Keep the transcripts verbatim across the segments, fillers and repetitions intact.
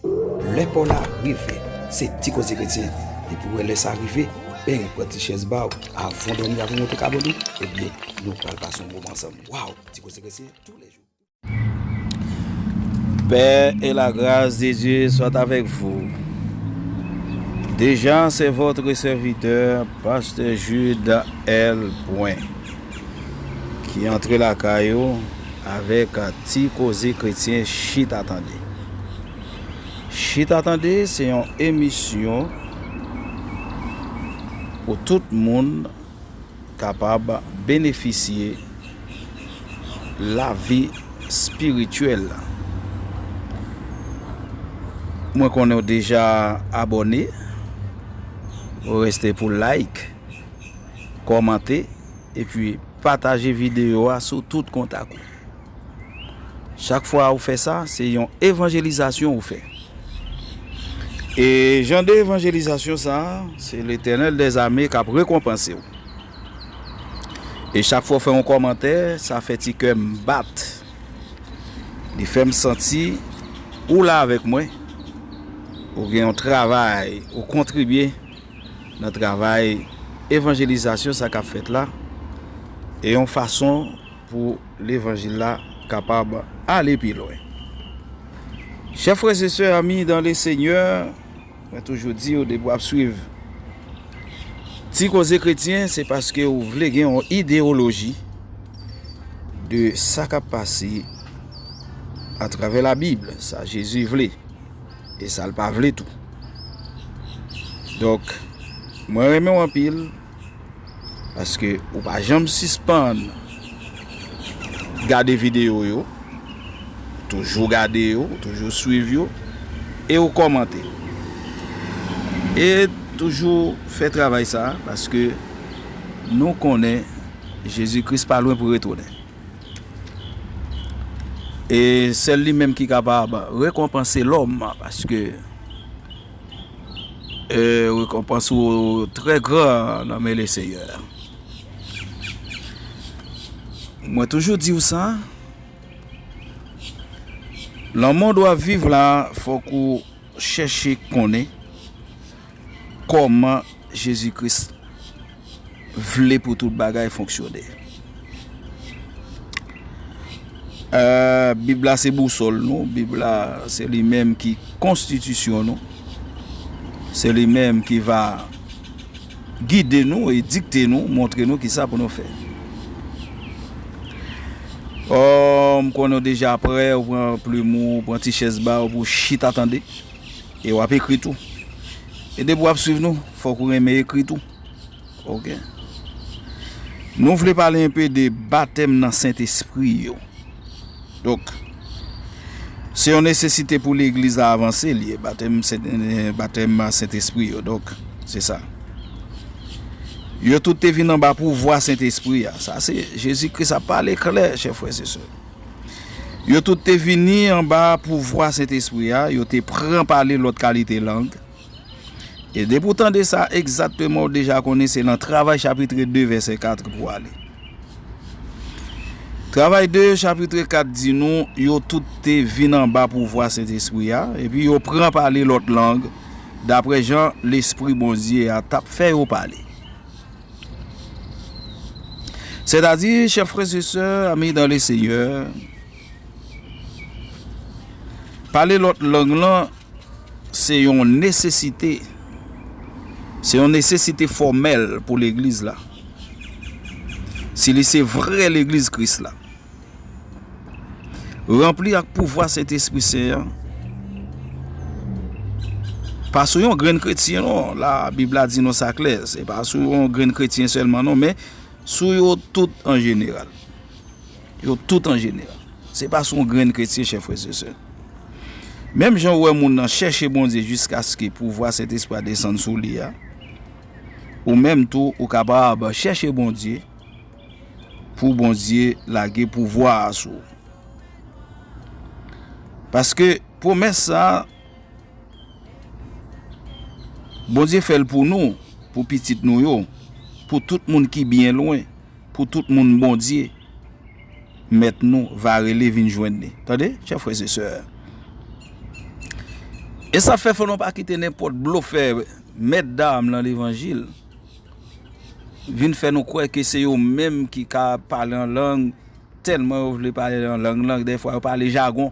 Lè pa w la rive, se Ti Koze Kretyen. Depi w wè lè sa rive, beny, pran ti chèz ba w, avan w dòmi, avan w monte kabòn ou, ebyen, nou pral pase yon moman ansanm. Waw, Ti Koze Kretyen, toulejou. Paix et la grâce de Dieu soit avec vous. Déjà, c'est votre serviteur, Pasteur Jude L. Point, ki antre lakay ou avèk Ti Koze Kretyen. Chita tande. Chita tande se yon emisyon pou tout moun kapab benefisye lavi espirityèl la. Mwen konnen w deja abòne, ou reste pou like, kòmante, epi pataje videyo a sou tout kontak ou. Chak fwa ou fè sa, se yon evanjelizasyon ou fè. E jan de evanjelizasyon sa a, se Letènèl dèzame k ap rekonpanse w. E chak fwa w fè yon kòmantè, sa fè ti kè m bat. Li fè m santi ou la avèk mwen. Ou gen yon travay, ou kontribye nan travay evanjelizasyon sa k ap fèt la. E yon fason pou levanjil la kapab ale pi lwen. Chè frè e sè, ami dan le Senyè, mwen toujou di w, depi w ap swiv Ti Koze Kretyen, se paske ou vle gen yon ideyoloji de sa k ap pase atravè Labib, sa Jezi vle, e sa l pa vle tou. Donk, mwen renmen w anpil, paske ou pa janm sispann gade videyo yo, toujou gade yo, toujou swiv yo, e ou kòmante. E toujou fè travay sa, paske nou konnen Jezi Kris pa lwen pou retounen. E sèl li menm ki kapab rekonpanse lòm, paske, e, rekonpans ou trè gran nan men le Senyè. Mwen toujou di w sa, nan mond w ap viv la, fòk ou chèche konnen kòman Jezi Kris vle pou tout bagay fonksyone. E, Bib la se bousòl nou, Bib la se li menm ki konstitisyon nou, se li menm ki va gide nou e dikte nou, montre nou kisa pou nou fè. O, m konnen w deja prè, ou pran plim ou, ou pran ti chèz ba ou pou w chita tande. E w ap ekri tou. E depi w ap swiv nou, fòk ou renmen ekri tou. Oke. Nou vle pale enpe de batèm nan Sentespri yo. Donk, se yon nesesite pou legliz la avanse, li ye, batèm Sen-, batèm Sentespri yo. Donk, se sa. Yo tout te vin anba pouvwa Sentespri a. Sa se Jezi Kris ap pale klè, chè frè e sè. Yo tout te vini anba pouvwa Sentespri a, yo te pran pale lòt kalite lang. E depi w tande sa egzakteman, ou deja konnen se nan Travay chapit de vèsè kat pou w ale. Travay de chapit kat di nou, yo tout te vin anba pouvwa Sentespri a, epi yo pran pale lòt lang, daprè jan Lespri Bondye a t ap fè yo pale. Sètadi, chè frè e sè, ami dan le Senyè, pale lòt lang lan, se yon nesesite. Se yon nesesite fòmèl pou legliz la. Si li se vrè legliz Kris la. Ranpli ak pouvwa Sentespri Sen an. Pa sou yon grenn kretyen non, la Bib la di nou sa klè, se pa sou yon grenn kretyen sèlman non, men sou yo tout an jeneral. Yo tout an jeneral. Se pa sou yon grenn kretyen, chè frè e sè. Menm jan ou wè moun nan chèche Bondye jiskaske pouvwa Sentespri a desann sou li a, ou menm tou, ou kapab chèche Bondye pou Bondye lage pouvwa a sou ou. Paske pwomès sa a, Bondye fè l pou nou, pou pitit nou yo, pou tout moun ki byen lwen, pou tout moun Bondye, Mèt nou, va rele vin jwenn li. Tande, chè frè e sè. E sa fè fò nou pa kite nenpòt blofè, mèt dam nan levanjil, vin fè nou kwè ke se yo menm ki ka pale an lang, tèlman yo vle pale an lang, lang, dèfwa yo pale jagon.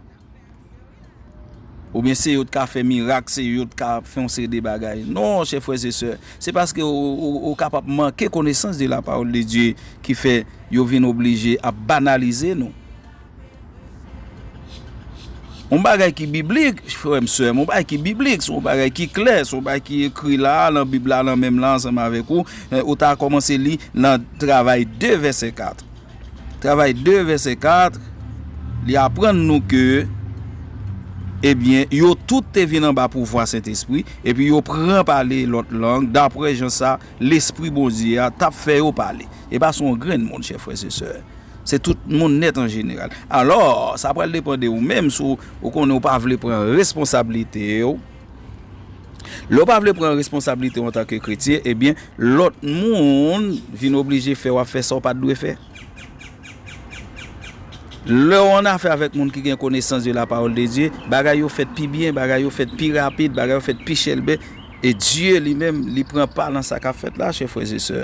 Oubyen se yo t ka fè mirak, se yo t ka fè yon seri de bagay. Non, chè frè e sè, se paske ou, ou, ou kapab manke konesans de la parole de Dieu ki fè yo vin oblije ap banalize nou. Yon bagay ki biblik, frè m, sè m, yon bagay ki biblik, se yon bagay ki klè, se yon bagay ki ekri la, nan Bib la, nan men m la, ansanm avèk ou, eh, ou ta kòmanse li nan Travay de, vèsè kat. Travay de, vèsè kat, li aprann nou ke, ebyen, yo tout te vin anba pouvwa Sentespri, epi yo pran pale lòt lang, dapre jan sa Lespri Bondye a t ap fè yo pale. E pa se yon grenn moun, chè frè e sè. Se tout moun nèt an jeneral. Alò, sa pral depann de ou menm si w, ou konnen ou pa vle pran responsablite w. Lè w pa vle pran responsablite w antanke kretyen, ebyen, lòt moun vin oblije fè w ap fè sa w pa t dwe fè. Lè w annafè avèk moun ki gen konesans de la parole de Dieu, bagay yo fèt pi byen, bagay yo fèt pi rapid, bagay yo fèt pi chèlbè. E Dye li menm, li pran pa nan sa k ap fèt la, chè frè e sè.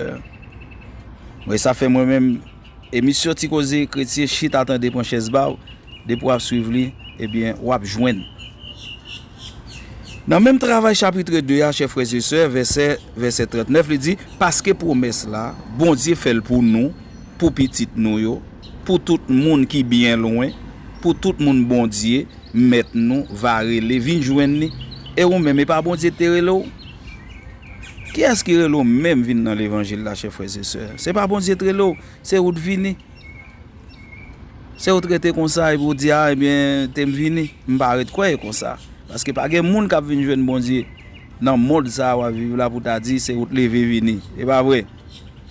Mwen, sa fè mwen menm, emisyon Ti Koze Kretyen, chita tande, pran chèz ba w, depi w ap swiv li, ebyen, w ap jwenn. Nan menm Travay chapit de a, chè frè e sè, vèsè, vèsè trannèf, li di, paske pwomès la, Bondye fè l pou nou, pou pitit nou yo, pou tout moun ki byen lwen, pou tout moun Bondye, Mèt nou, va rele, vin jwenn li. E ou menm, e pa Bondye te rele w? Kiyès ki rele w menm vin nan levanjil la, chè frè e sè? Se pa Bondye t rele w, se ou t vini. Se ou t rete konsa epi w di, a, ebyen, te m vini. M pa ret kwè e konsa. Paske pa gen moun k ap vin jwenn Bondye nan mond sa a w ap viv la pou ta di se ou t leve vini. E pa vre.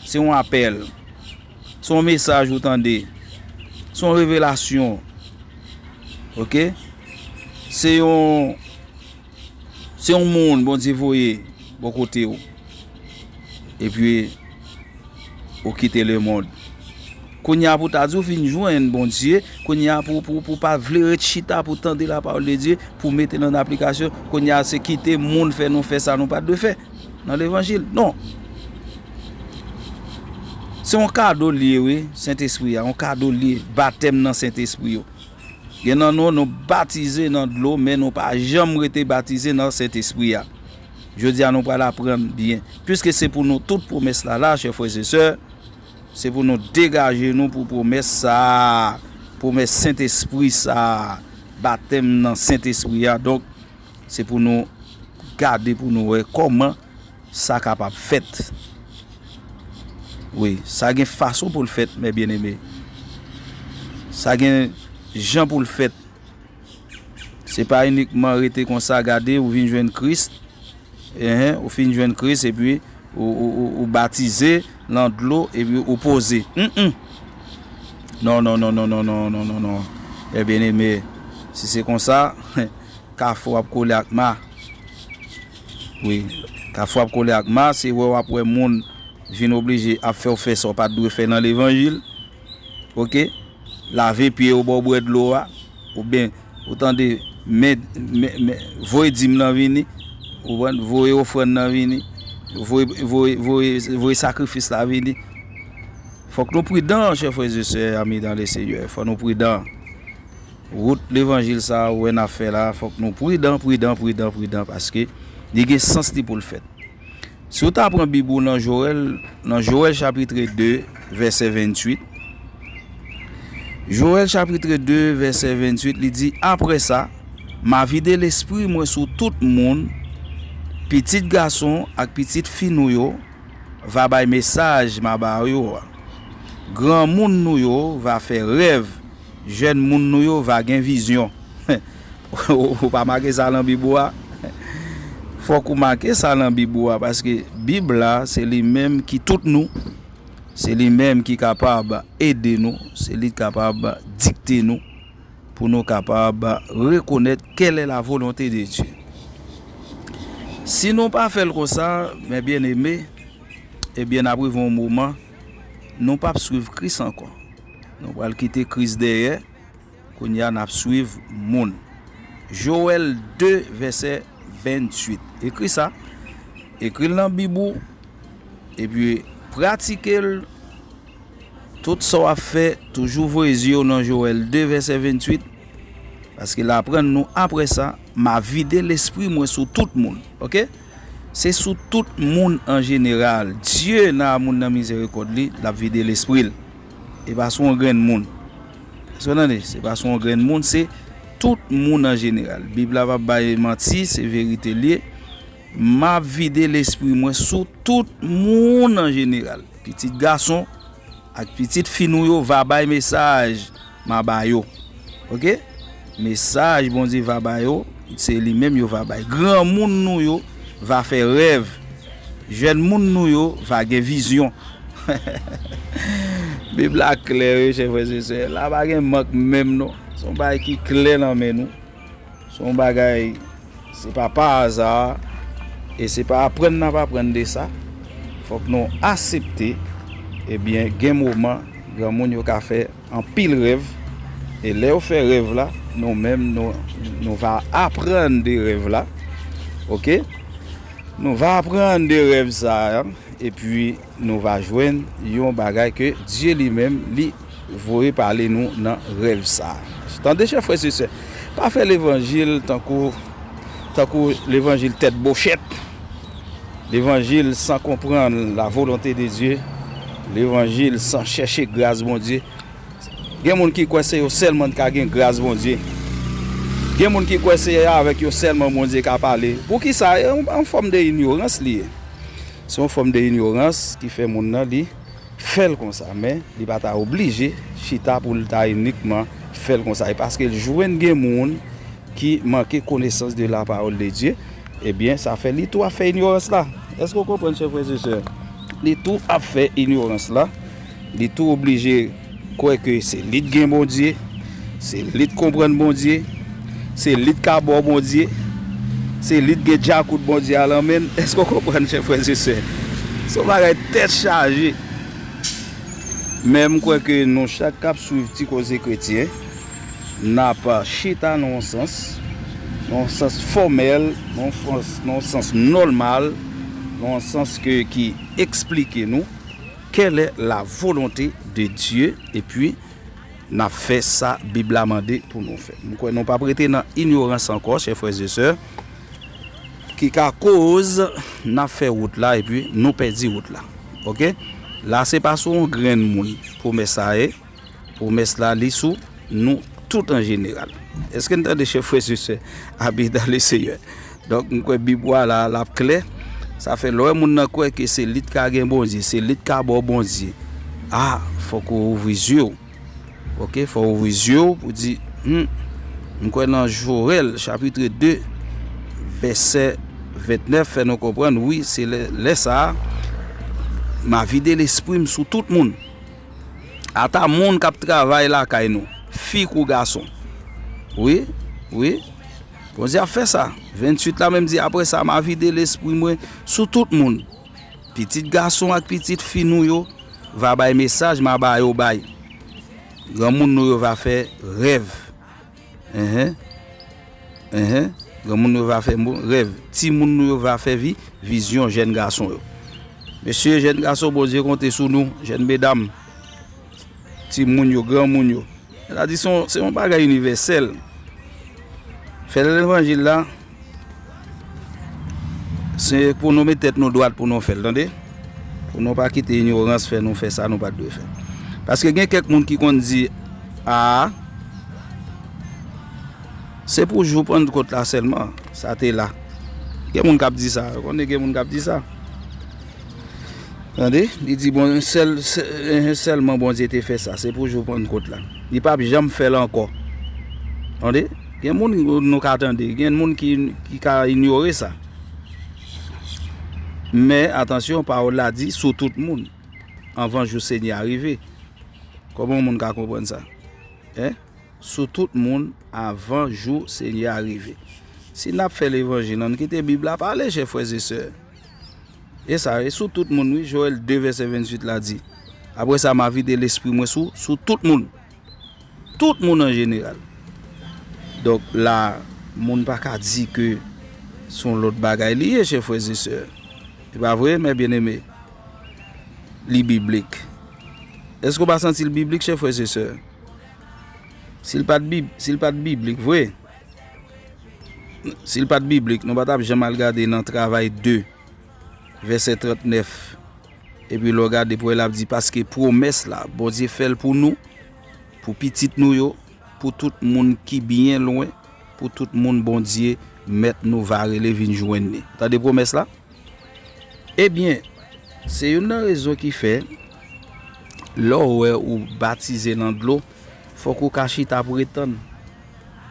Se yon apèl. Se yon mesaj ou tande. Se yon revelasyon. Oke? Se yon, se yon moun Bondye voye bò kote w. Epi, ou kite lemonn. Kounye a pou ta di w vin jwenn Bondye, kounye a pou, pou, pou pa vle ret chita pou tande la parole de Dieu, pou mete l an aplikasyon, kounye a se kite moun fè nou fè sa nou pa t dwe fè nan levanjil. Non. Se yon kado l ye, wi, Sentespri a, yon kado l ye, batèm nan Sentespri yo. Gen nan nou, nou batize nan dlo, men nou pa janm rete batize nan Sentespri a. Jodi a, nou pral aprann byen. Piske se pou nou tout pwomès la la, chè frè e sè, se pou nou degaje nou pou pwomès sa a, pwomès Sentespri sa a, batèm nan Sentespri a. Donk, se pou nou gade pou nou wè kòman sa kapab fèt. Wi, sa gen fason pou l fèt, mè byeneme. Sa gen jan pou l fèt. Se pa inikman rete konsa, gade, ou vin jwenn Kris. Enhen, ou fin jwenn Kris, epi ou, ou, ou, ou batize nan dlo, epi ou poze. Mm, mm. Non, non, non, non. Mè byeneme, si se konsa, Kafou ap kole ak ma. Wi, Kafou ap kole ak ma, se wè w ap wè moun vin oblije ap fè w fè sa w pa t dwe fè nan levanjil. Oke? Lave pye w, ba w bwè dlo a. Oubyen, ou tande, men, men, men, voye dim nan vini. Ou konprann? Voye ofrann nan vini. Voye, voye, voye, voye sakrifis la vini. Fòk nou pridan, chè frè e sè, ami dans le Seigneur. Fò nou pridan. Wout levanjil sa a, ou wè n ap fè la, fòk nou pridan, pridan, pridan, pridan, paske li gen sans li pou l fèt. Si w ta pran Bib ou nan Jowèl, nan Jowèl chapit de, vèsè venntuit, Jowèl chapit de, vèsè venntuit, li di, apre sa, m a vide lespri mwen sou tout moun, pitit gason ak pitit fi nou yo va bay mesaj m a ba yo a. Granmoun nou yo va fè rèv, jèn moun nou yo va gen vizyon. Ou pa make sa nan Bib ou a? Fòk ou make sa nan Bib ou a, paske Bib la, se li menm ki tout nou. Se li menm ki kapab ede nou, se li ki kapab dikte nou, pou nou kapab rekonèt quelle est la volonté de Dieu. Si nou pa fè l konsa, mè byeneme, ebyen, n ap rive yon moman, nou p ap swiv Kris ankò. Nou pral kite Kris dèyè, kounye a n ap swiv moun. Jowèl de, vèsè venntuit. Ekri sa. Ekri l nan Bib ou. Epi pratike l. Tout sa w ap fè, toujou voye zye w nan Jowèl de vèsè venntuit. Paske l aprann nou apre sa, m a vide lespri mwen sou tout moun. Oke? Se sou tout moun an jeneral. Dye nan amoun nan mizerikòd li, l ap vide lespri l. E pa sou yon grenn moun. Èske w tande? Se pa sou yon grenn moun, se tout moun an jeneral. Bib la p ap bay manti, se verite l ye. M ap vide lespri mwen sou tout moun an jeneral. Pitit gason ak pitit fi nou yo va bay mesaj m a ba yo. Oke? Mesaj Bondye va ba yo, se li menm yo va bay. Granmoun nou yo va fè rèv. Jèn moun nou yo va gen vizyon. Bib la klè, wi, chè frè e sè. La pa gen mank menm, non. Se yon bagay ki klè nan men nou. Se yon bagay, se pa pa aza, e se pa aprann n ap aprann de sa. Fòk nou aksepte, ebyen, gen moman, granmoun yo ka fè anpil rèv, e lè yo fè rèv la, nou menm, nou, nou va aprann de rèv la. Oke? Nou va aprann de rèv sa a, epi nou va jwenn yon bagay ke Dye li menm, li voye pale nou nan rèv sa a. Tande, chè frè e sè, pa fè levanjil tankou, tankou levanjil tèt bochèt, levanjil san konprann la volonte de Dye, levanjil san chèche gras Bondye. Gen moun ki kwè se yo sèlman k ka gen gras Bondye. Gen moun ki kwè se avèk yo sèlman Bondye ka pale. Poukisa? E yon, yon fòm de inyorans li ye. Se yon fòm de inyorans ki fè moun nan li fè l konsa, men li pa ta oblije chita pou l ta inikman fè l konsa. E paske l jwenn gen moun ki manke konesans de la parole de Dieu, ebyen, sa fè li tou ap fè inyorans la. Èske w konprann, chè frè e sè? Li tou ap fè inyorans la. Li tou oblije kwè ke se li k gen Bondye, se li k konprann Bondye, se li k ka ba w Bondye, se li k gen djakout Bondye a lan men l. Èske w konprann, chè frè e sè? Se yon bagay tèt chaje. Men m kwè ke nou chak k ap swiv Ti Koze Kretyen, n ap chita nan yon sans, nan yon sans fòmèl, nan yon sans, nan yon sans nòmal, nan yon sans ke, ki eksplike nou quelle est la volonté de Dieu, epi n ap fè sa Bib la mande pou nou fè. M kwè nou p ap rete nan inyorans ankò, chè frè e sè, ki ka koz n ap fè wout la epi nou pèdi wout la. Oke? La, se pa sou yon grenn moun pwomès la ye. Pwomès la, li sou nou tout an jeneral. Èske n tande, chè frè e sè, a bien dans le Seigneur? Donk, m kwè Bib la, la, l ap klè. Sa fè, lè w wè moun nan kwè ke se li k ka gen Bondye, se li k ka ba w Bondye, a, fòk ou ouvri zye w. Oke, fò w ouvri zye w pou di, hmm, m kwè nan Jowèl, chapit de, vèsè vennèf, fè nou konprann, wi, se lè, lè sa a, m a vide lespri m sou tout moun. Ata moun k ap travay lakay nou, fi kou gason. Wi, wi. Bondye ap fè sa. Venntuit la menm di, apre sa, m a vide lespri mwen sou tout moun. Pitit gason ak pitit fi nou yo va bay mesaj m a ba yo bay. Granmoun nou yo va fè rèv. Enhen. Enhen. Granmoun nou yo va fè mo-, rèv. Timoun nou yo va fè vi-, vizyon, jèn gason yo. Mesye, jèn gason, Bondye konte sou nou, jèn medam. Timoun yo, granmoun yo. Sa di se yon, se yon bagay inivèsèl. Fè levanjil la, se pou nou met tèt nou dwat pou nou fè l, tande? Pou nou pa kite inyorans fè nou fè sa nou pa t dwe fè. Paske gen kèk moun ki konn di, a, se pou jou Pannkot la sèlman, sa te la. Gen moun k ap di sa, ou konnen gen moun k ap di sa. Tande? Li di, bon, sèl, sè-, eh, sèlman Bondye te fè sa. Se pou jou Pannkot la. Li p ap janm fè l ankò. Tande? Gen moun nou ka tande. Gen moun ki, ki ka inyore sa. Men, atansyon, pawòl la di, sou tout moun, anvan jou Senyè a rive. Kòman yon moun ka konprann sa? Hein? Sou tout moun anvan jou Senyè a rive. Si n ap fè levanjil, ann kite Bib la pale, chè frè e sè. E sa, e sou tout moun, wi, Jowèl de vèsè venntuit la di. Apre sa, m a vide lespri mwen sou, sou tout moun. Tout moun an jeneral. Donk, la, moun pa ka di ke Se yon lòt bagay li ye, chè frè e sè. E pa vre, mè byeneme? Li biblik. Èske w pa santi l biblik, chè frè e sè? Si l pa t bib, si l pa t biblik vre, si l pa t biblik, nou pa t ap janm al gade nan Travay de, vèsè trannèf. Epi lè w gade pou wè l ap di, paske pwomès la, Bondye fè l pou nou, pou pitit nou yo, pou tout moun ki byen lwen, pou tout moun Bondye, Mèt nou, va rele vin jwenn li. Tande pwomès la? Ebyen, se youn nan rezon ki fè, lè w wè ou batize nan dlo, fòk ou ka chita pou ret tann.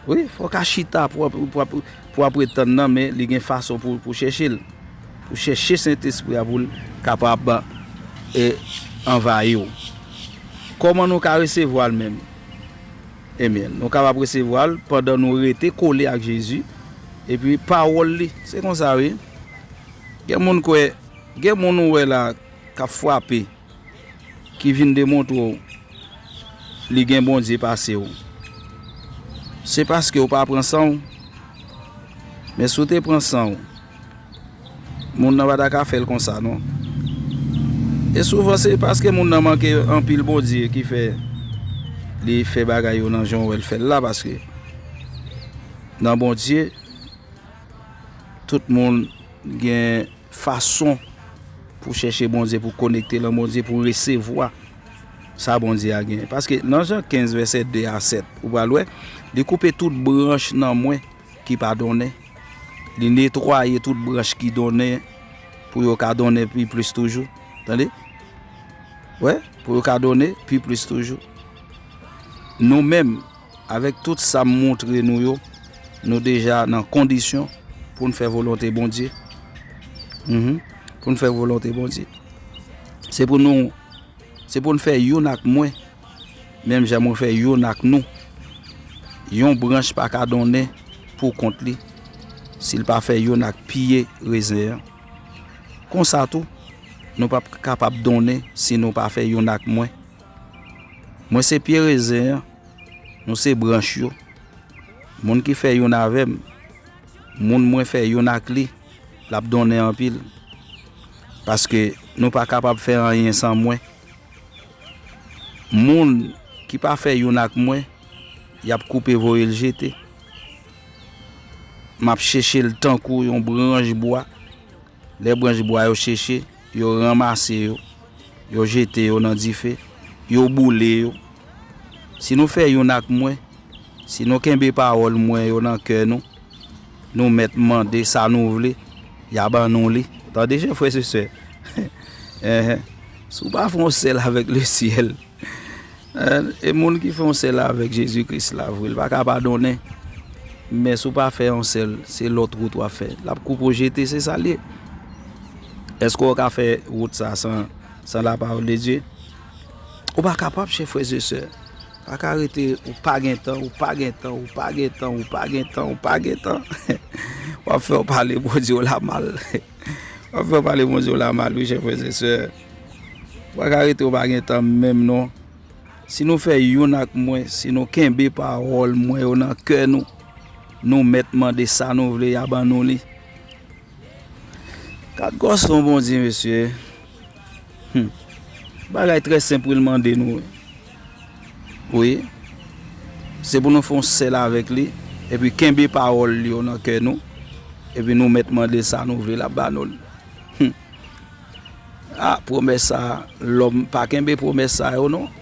Wi, fòk a chita pou, pou, pou, pou ap ret tann nan, men li gen fason pou, pou chèche l. Pou chèche Sentespri a pou l kapab e, anvayi w. Kòman nou ka resevwa l menm? Ebyen, nou kapab resevwa l pandan nou rete kole ak Jezi, epi pawòl li. Se konsa, wi. Gen moun kwè, gen moun ou wè la k ap frape, ki vin demontre w li gen Bondye pase w. Se paske w pa pran san w. Men si w te pran san w, moun nan pa ta ka fè l konsa, non. E souvan, se paske moun nan manke anpil Bondye ki fè li fè bagay yo nan jan w wè l fè l la, paske nan Bondye, tout moun gen fason pou chèche Bondye, pou konekte lan Bondye, pou resevwa sa Bondye a genyen. Paske nan Jan kenz, vèsè de a sèt, ou pral wè, li koupe tout branch nan mwen ki pa donnen. Li netwaye tout branch ki donnen pou yo ka donnen pi plis toujou. Tande? Wè, pou yo ka donnen pi plis toujou. Nou menm, avèk tout sa m montre nou yo, nou deja nan kondisyon pou n fè volonte Bondye. Mhm. Pou n fè volonte Bondye. Se pou nou, se pou n fè youn ak mwen, menm jan mwen fè youn ak nou. Yon branch pa ka donnen pou kont li, si l pa fè youn ak pye rezen an. Konsa tou, nou p ap kapab donnen si nou pa fè youn ak mwen. Mwen se pye rezen an, nou se branch yo. Moun ki fè youn avè m, moun mwen fè youn ak li, l ap donnen anpil. Paske nou pa kapab fè anyen san mwen. Moun ki pa fè youn ak mwen, y ap koupe voye l jete. M ap chèche l tankou yon branch bwa. Lè branch bwa yo cheche, yo ranmase yo, yo jete yo nan dife, yo boule yo. Si nou fè youn ak mwen, si nou kenbe pawòl mwen yo nan kè nou, nou mèt mande sa nou vle, y a ban nou li. Tande, chè frè e sè. Enhen. Si w pa fè yon sèl avèk lesyèl, E, e moun ki fè yon sèl avèk Jezi Kris la vre, l pa ka padonnen. Men si w pa fè yon sèl, se lòt wout w ap fè. L ap koupe w jete, se sa l ye. Èske w ka fè wout sa san, san lapawòl de Dye? Ou pa kapab, chè frè e sè. Pa ka rete, ou pa gen tan, ou pa gen tan, ou pa gen tan, ou pa gen tan, ou pa gen tan. W ap fè w pale Bondye w la mal. W ap fè w pale Bondye w la mal, wi, chè frè e sè. Ou pa ka rete, ou pa gen tan menm, non. Si nou fè youn ak mwen, si nou kenbe pawòl mwen yo nan kè nou, nou mèt mande sa nou vle, y a ban nou li. Gad gwòsè yon Bondye, mesye. Hmm. Bagay trè senp pou l mande nou. Wi. Se pou nou fè yon sèl avèk li, epi kenbe pawòl li yo nan kè nou, epi nou mèt mande sa nou vle, l ap ba nou l. Hmm. A, pwomès sa, lòm pa kenbe pwomès sa yo, non.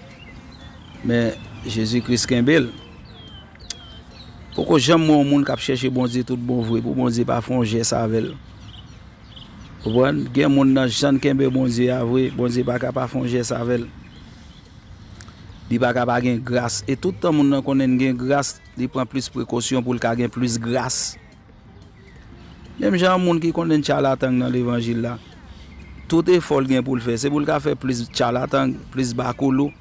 Men, Jezi Kris kenbe l. Poko janm wè yon moun k ap chèche Bondye tout bon vre, pou Bondye pa fè yon jès avè l. Konprann? Gen moun nan jan l kenbe Bondye a vre, Bondye pa ka pa fè yon jès avè l. Li pa ka pa gen gras. E tout tan moun nan konnen l gen gras, li pran plis prekosyon pou l ka gen plis gras. Menm jan yon moun ki konnen tchalatang nan levanjil la, tout efò l gen pou l fè, se pou l ka fè plis tchalatang, plis bakoulou.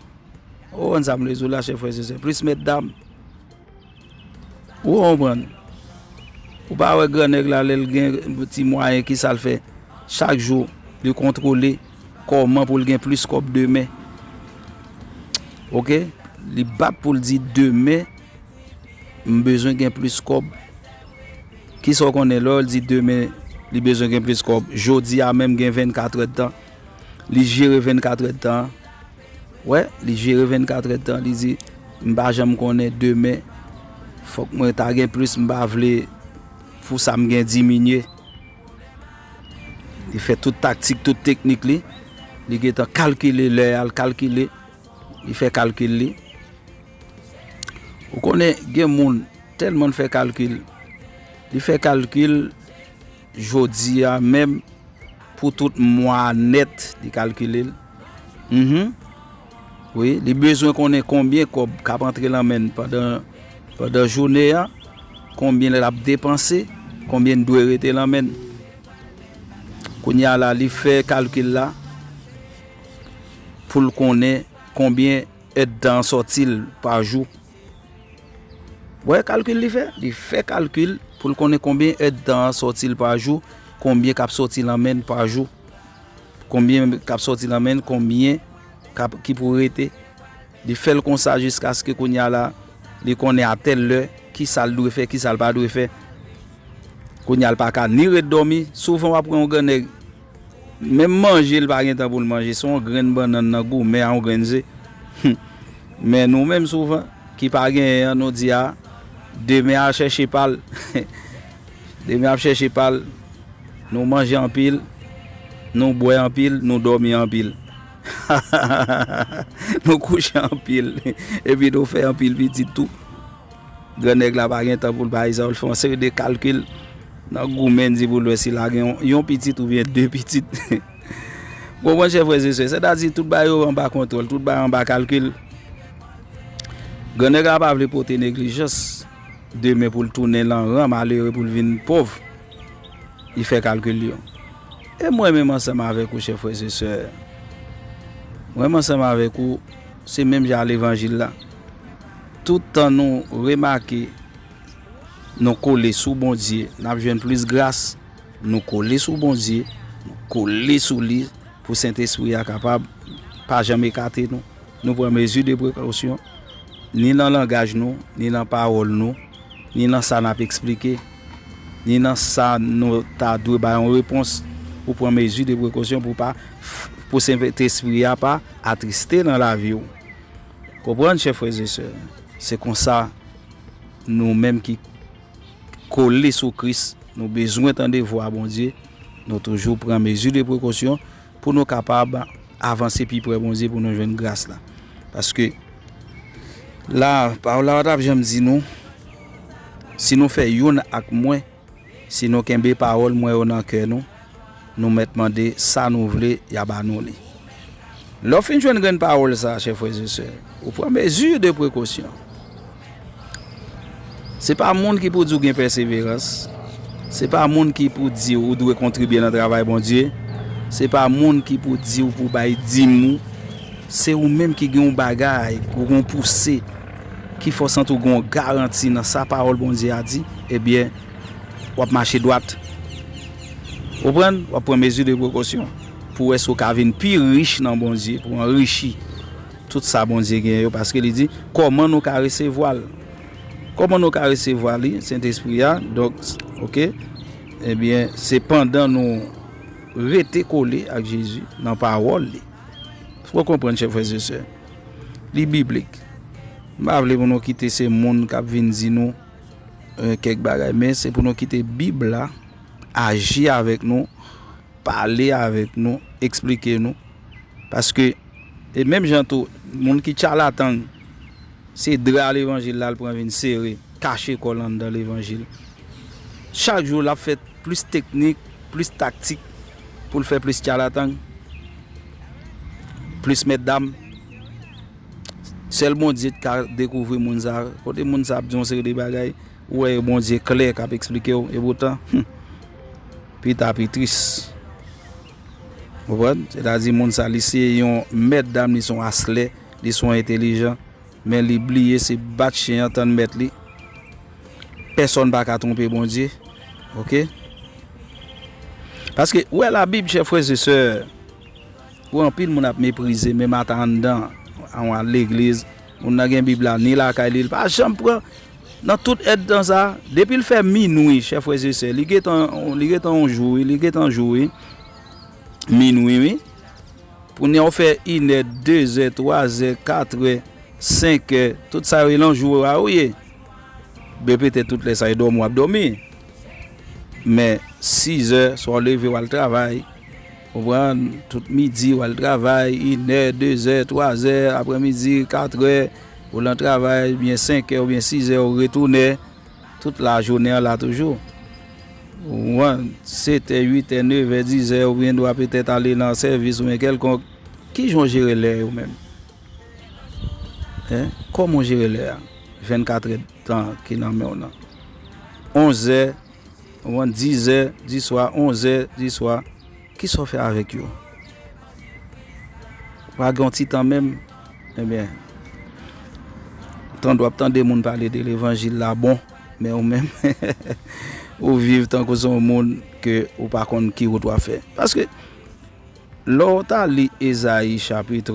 Ou konprann sa m vle di w la, chè frè e sè, plis mètdam. Ou konprann? Ou pa wè grannèg la, lè l gen ti mwayen, kisa l fè? Chak jou, li kontwole kòman pou l gen plis kòb demen. Oke? Li bat pou l di, demen, m bezwen gen plis kòb. Kisa w konnen lè w di demen li bezwen gen plis kòb? Jodi a menm gen vennkat èdtan. Li jere vennkat èdtan an. Wè, li jere vennkat èdtan. Li di, "M pa janm konnen demen. Fòk mwen ta gen plis, m pa vle pou sa m gen diminye." Li fè tout taktik, tout teknik li. Li gentan kalkile lè a, l kalkile. Li fè kalkil li. Ou konnen, gen moun tèlman l fè kalkil. Li fè kalkil jodi a menm pou tout mwa a nèt, li kalkile l. Mhm. Wi, li bezwen konnen konbyen kòb k ap antre nan men l pandan, pandan jounen an, konbyen l ap depanse, konbyen l dwe rete nan men l. Kounye a la, li fè kalkil la pou l konnen konbyen èdtan an sòti l pa jou. Wè kalkil li fè? Li fè kalkil pou l konnen konbyen èdtan an sòti l pa jou, konbyen k ap sòti nan men l pa jou, konbyen k ap sòti nan men l, konbyen k ap, ki pou rete. Li fè l konsa jiskaske kounye a la, li konnen a tèl lè, kisa l dwe fè, kisa l pa dwe fè. Kounye a l pa ka ni ret dòmi. Souvan w ap wè yon grannèg, menm manje l pa gen tan pou l manje. Se yon grenn bannann nan goumen a yon grenn ze. Men nou menm souvan, ki pa genyen an, nou di a, demen a chèche pa l. Demen ap chèche pa l. Nou manje anpil, nou bwè anpil, nou dòmi anpil. Nou kouche anpil. Epi nou fè anpil pitit tou. Grannèg la pa gen tan pou l bay sa, l fè yon seri de kalkil nan goumen di pou l wè si l a gen yon, yon pitit oubyen de pitit. Konprann, chè frè e sè, sètadi tout bagay yo anba kontwòl, tout bagay anba kalkil. Grannèg la pa vle pote neglijans demen pou l tounen nan ran malere, pou l vin pòv. Li fè kalkil li yo. E mwen menm ansanm avèk ou, chè frè e sè, mwen menm ansanm avèk ou, se menm jan a levanjil la. Tout tan nou remake nou kole sou Bondye, n ap jwenn plis gras. Nou kole sou Bondye, nou kole sou li pou Sentespri a kapab pa janm ekate nou. Nou pran mezi de prekosyon, ni nan langaj nou, ni nan pawòl nou, ni nan sa n ap eksplike, ni nan sa nou ta dwe bay yon repons. Ou pran mezi de prekosyon pou pa, pou Sentespri a pa atriste nan lavi w. Konprann, chè frè e sè? Se konsa, nou menm ki kole sou Kris, nou bezwen tande vwa Bondye, nou toujou pran mezi de prekosyon pou nou kapab avanse pi pre Bondye, pou nou jwenn gras la. Paske la, pawòl la pa t ap janm di nou, si nou fè youn ak mwen, si nou kenbe pawòl mwen yo nan kè nou, nou mèt mande sa nou vle, y a ba nou li. Lè w fin jwenn grenn pawòl sa a, chè frè e sè, ou pran mezi de prekosyon. Se pa moun ki pou di w gen pèseverans. Se pa moun ki pou di w ou dwe kontribye nan travay Bondye. Se pa moun ki pou di w pou bay dim ou. Se ou menm ki gen yon bagay, ou gen yon pouse, ki fè w santi w gen yon garanti nan sa pawòl Bondye a di, ebyen, w ap mache dwat. Ou konprann? W ap pran mezi de prekosyon pou wè si w ka vin pi rich nan Bondye, pou anrichi tout sa Bondye genyen yo, paske li di, kòman nou ka resevwa l? Kòman nou ka resevwa li, Sentespri a? Donk, oke, ebyen, se pandan nou rete kole ak Jezi nan pawòl li. Fò w konprann, chè frè e sè, li biblik. M pa vle pou nou kite se moun k ap vin di nou, eh, kèk bagay, men se pou nou kite Bib la aji avèk nou, pale avèk nou, eksplike nou. Paske, e menm jan tou, moun ki tchalatan, se dra levanjil la l pran vin sere, kache kò l anndan levanjil. Chak jou, l ap fè plis teknik, plis taktik pou l fè plis tchalatan, plis mètdam. Sèl Bondye k ka dekouvri moun sa. Kote moun sa ap di yon seri de bagay, ou wè Bondye klè k ap eksplike w, epoutan, hmm, pita pi tris. Konprann? Sètadi moun sa, li se yon mètdam, li se yon aslè, li se yon entèlijan, men li bliye se bat chen an tann mèt li. Pèsonn pa ka twonpe Bondye. Oke? Paske, ou wè Labib, chè frè e sè, ou wè anpil moun ap meprize, menm ata anndan, an w al legliz, moun nan gen Bib la, ni lakay li, li pa janm pran Nan tout èdtan sa, depi l fè minwi, chè frè e sè, li gentan, li gentan yon jou, wi, li gentan jou, wi. Minwi, wi. Kounye a w fè inè, dezè, twazè, katrè, senkè, tout sa yo e nan jou a ou ye. Ben, petèt tout lè sa e dòmi w ap dòmi. Men, sizè, swa w leve w al travay, konprann, tout midi w al travay, inè, dezè, twazè, aprèmidi, katrè, ou lan travay, oubyen senkè, oubyen sizè, ou retounen, tout lajounen an la toujou. Ou konprann, setè, uitè, nevè, dizè, ou gen dwa petèt ale nan sèvis oubyen kèlkonk. Kijan w jere lè yo menm? Hein? Kòman w jere lè a? Vennkat èdtan ki nan men w nan. Onzè, ou konprann, dizè diswa, onzè diswa, kisa w fè avèk yo? Pa gen yon ti tan menm? Ebyen, tande w ap tande moun pale de levanjil la bon, men ou menm, ou viv tankou se yon moun ke ou pa konn ki wout w ap fè. Paske, lè w ta li Ezayi chapit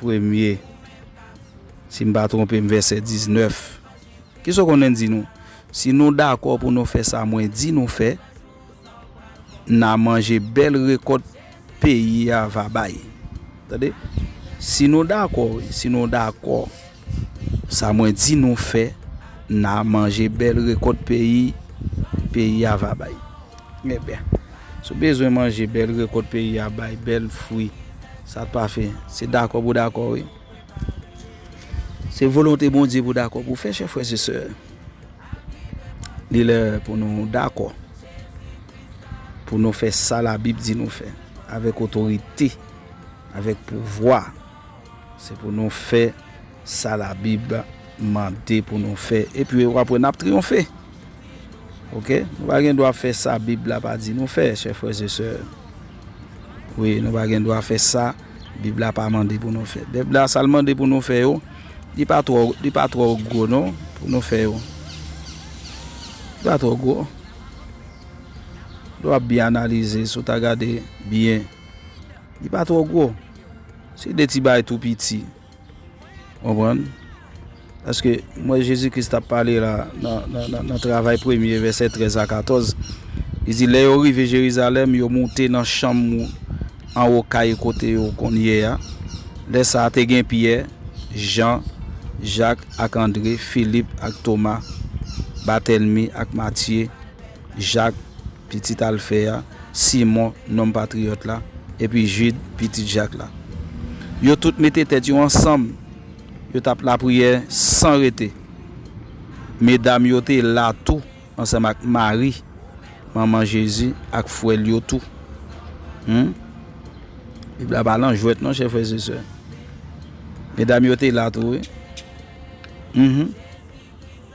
premye, si m pa twonpe m, vèsè diznèf, kisa w konnen di nou? Si nou dakò pou nou fè sa mwen di nou fè, n a manje bèl rekòt peyi a va bay. Tande? Si nou dakò, wi, si nou dakò, sa mwen di nou fè, n a manje bèl rekòt peyi, peyi a va bay. Ebyen, si w bezwen manje bèl rekòt peyi a bay, bèl fwi, sa t pa fè, se dakò pou dakò, wi. Se volonte Bondye pou dakò pou fè, chè frè e sè. Li lè pou nou dakò, pou nou fè sa Labib di nou fè, avèk otorite, avèk pouvwa. Se pou nou fè sa Labib mande pou nou fè. Epi w ap wè n ap triyonfe. Oke? Nou pa gen dwa fè sa Bib la pa di nou fè, chè frè e sè. Wi, nou pa gen dwa fè sa Bib la pa mande pou nou fè. Bib la, sa l mande pou nou fè yo, li pa twò, li pa twò gwo non, pou nou fè yo. Li pa twò gwo. Lè w ap byen analize, si w ta gade byen, li pa twò gwo. Se de ti bagay tou piti. Konprann? Paske m wè Jezi Kris t ap pale la nan, nan, nan, nan Travay premye, vèsè trèz a katòz. Li di, lè yo rive Jerizalèm, yo moute nan chanm anwo kay kote yo konn ye a. Lè sa a, te gen Pyè, Jan, Jak ak Andre, Filip ak Toma, Batèlmi ak Matye, Jak, pitit Alfè a, Simon, nonm patriyòt la, epi Jid, pitit Jak la. Yo tout mete tèt yo ansanm, yo t ap lapriyè san rete. Medam yo te la tou, ansanm ak Mari, manman Jezi, ak frè l yo tou. Hmm? Bib la pa lan jwèt non, chè frè e sè. Medam yo te la tou, wi. Mhm.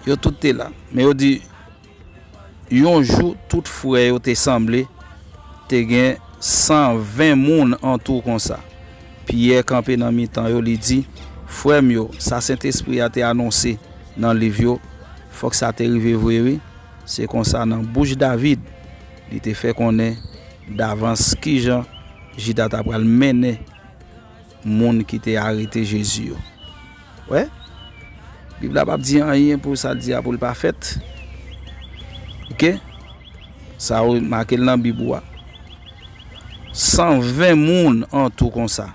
Yo tout te la. Men yo di, yon jou, tout frè yo te sanble, te gen san ven moun antou konsa. Pyè kanpe nan mitan yo, li di, frè m yo, sa Sentespri a te anonse nan liv yo, fòk sa te rive vre, wi. Se konsa, nan bouch David, li te fè konnen davans kijan Jida ta pral mennen moun ki te arete Jezi yo. Wè? Bib la p ap di anyen pou sa l di a pou l pa fèt. Oke? Sa ou make l nan Bib ou a. San ven moun antou konsa.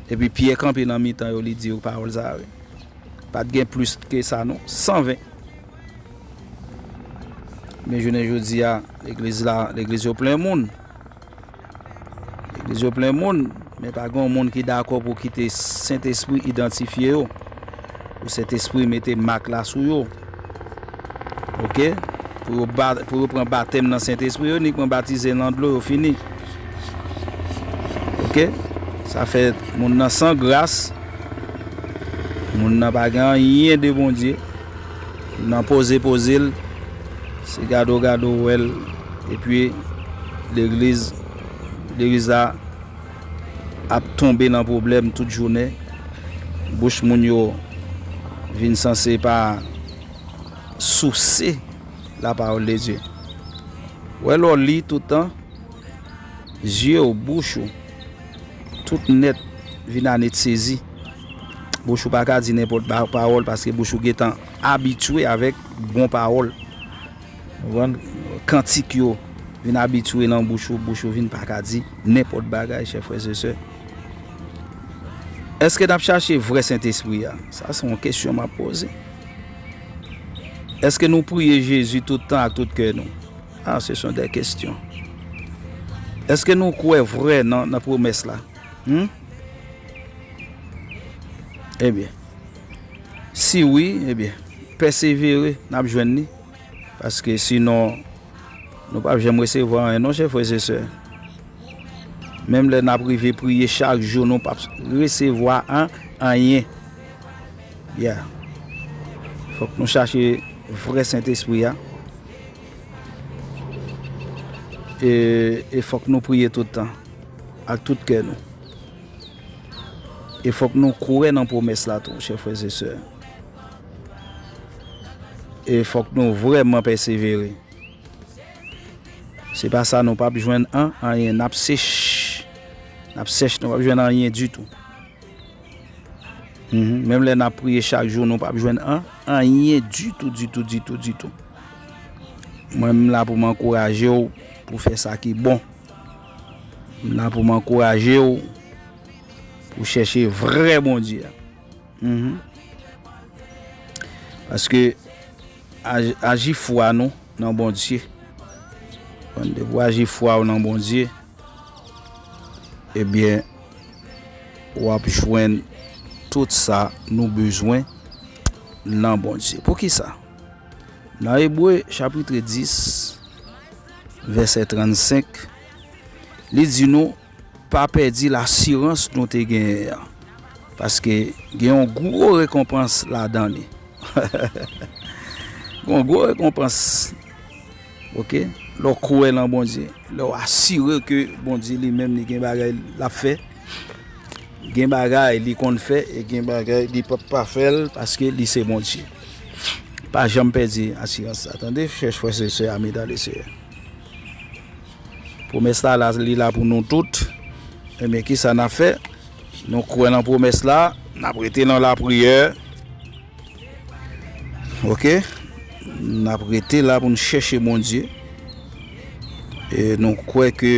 Epi Pyè kanpe nan mitan yo, li di yo pawòl sa a, wi. Pa t gen plis ke sa, non. San ven. Men jounen jodi a, legliz la, legliz yo plen moun. Legliz yo plen moun, men pa gen yon moun ki dakò pou kite Sentespri idantifye yo. Pou Sentespri mete mak la sou yo. Oke? Pou yo ba-, pou yo pran batèm nan Sentespri, yo nik pran batize nan dlo, yo fini. Oke? Sa fè moun nan san gras. Moun nan pa gen anyen de Bondye. Moun nan poze poze l. Se gade w gade w wè l. Epi legliz, legliz la ap tonbe nan pwoblèm tout jounen. Bouch moun yo vin sanse pa souse la parole de Dieu. Wè lè w li tout tan, zye w, bouch ou, tout nèt vin anestezi. Bouch ou pa ka di nenpòt ba-, pawòl paske bouch ou gentan abitye avèk bon pawòl. Ou konprann? Kantik yo vin abitye nan bouch ou, bouch ou vin pa ka di nenpòt bagay, chè frè e sè. Èske n ap chache vrè Sentespri a? Sa se yon kesyon m ap poze. Èske nou priye Jezi tout tan ak tout kè nou? Ah, ce sont des questions. Èske nou kwè vrè nan, nan pwomès la? Hmm? Ebyen, si wi, ebyen, pèsevere, n ap jwenn li. Paske sinon, nou p ap janm resevwa anyen non, chè frè e sè. Menm lè n ap rive priye chak jou, nou p ap resevwa an, anyen. Yeah. Fòk nou chache vrè Sentespri a. E, e fòk nou priye tout tan, ak tout kè nou. E fòk nou kwè nan pwomès la tou, chè frè e sè. E fòk nou vrèman pèsevere. Se pa sa, nou p ap jwenn an, anyen. N ap sèch. N ap sèch, nou p ap jwenn anyen ditou. Mhm. Menm lè n ap priye chak jou, nou p ap jwenn an, anyen ditou, ditou, ditou, ditou. Mwen, m la pou m ankouraje w pou fè sa ki bon. M la pou m ankouraje w pou chèche vrè Bondye a. Mhm. Paske aj-, aji fwa nou nan Bondye. Depi w aji fwa w nan Bondye, ebyen, w ap jwenn tout sa nou bezwen nan Bondye. Poukisa? Nan Ebre chapit dis, vèsè trannsenk, li di nou, pa pèdi lasirans nou te genyen an. Paske gen yon gwo rekonpans ladan li. Gen yon gwo rekonpans. Oke? Lè w kwè nan Bondye, lè w asire ke Bondye li menm li gen bagay l ap fè, gen bagay li konn fè e gen bagay li p ap pa fè l paske li se Bondye. Pa janm pèdi asirans sa. Tande, chè frè e sè, ami dans le Seigneur. Pwomès la, la, li la pou nou tout. Ebyen, kisa n ap fè? Nou kwè nan pwomès la, n ap rete nan lapriyè. Oke? N ap rete la pou n chèche Bondye. E nou kwè ke